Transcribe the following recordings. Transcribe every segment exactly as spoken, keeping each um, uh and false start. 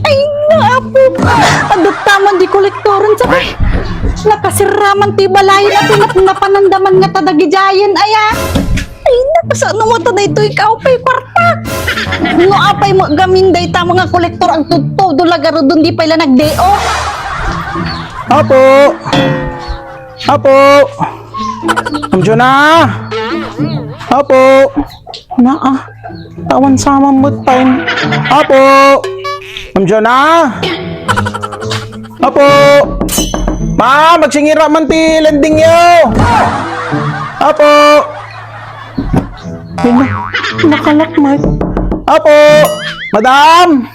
Ay, na, Apo! Adda man di kolektoren, sabi. Nakasirraman ti balay na pinapanandaman nga tadagidiayen, aya. Ay, naku, saan mo ta daytoy kaupay kwarta? No apay mo gamin dayta mga kolektor, agtudtudo la garudon, di pay la nagdeo. Apo! Apo! Ma'am Jonah! Apo! Naa, tawan sa met time. Apo! Ma'am Jonah! Apo! Ma, magsingir man ti lendingyo! Apo! Ay, na-, nakalakmay. Apo! Madam!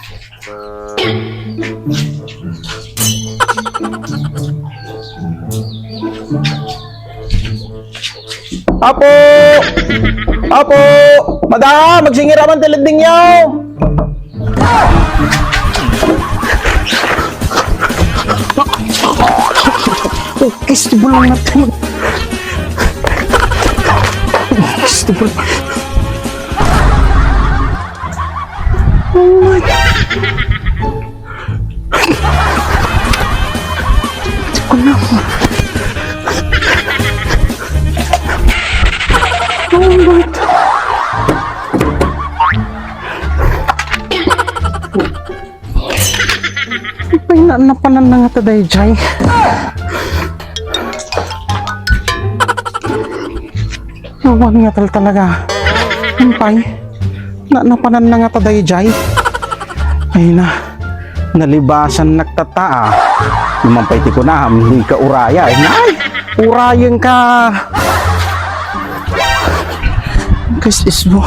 Apo! Apo! Madam, magsingir man ti lendingyo! Oh, kiss the ball lang natin. Kiss the ball. Oh my God. Ano? Oh my God. Ay, na-, napanan na nga ta daydiay. Awan nga tal talaga. Ampay, na-, napanan na nga ta daydiay. Ay na, nalibasan nagtataa. Naman pay ti kunam, di ka uraya. Ay, urayen ka. Kas isbo.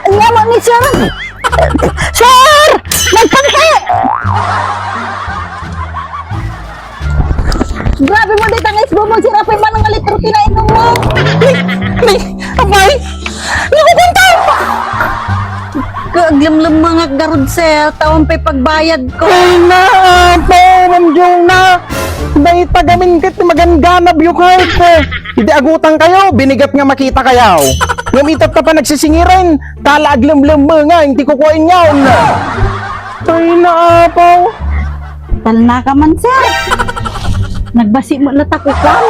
Ania man ni sir? Sir! Nagpangti! Grabe mo, di tangis mo, sir. Apay man nga litro ti nainom mo? Ni, ni, apay? Nakukunta! Aglemlemmengak garud, sir. Tawan pay pagbayad ko. Ay, na, apo, Ma'am Jonah. Dayta gamin ket maganggana, biyukay. Idi agutang kayo, binigat nga makita kayo. Ngem itatta pa nagsisingiran, tala aglemlemmengak, ti kukuaen yaon. Ay, na, apo. Talna ka man, sir. Nagbasi mo na ta kukuam.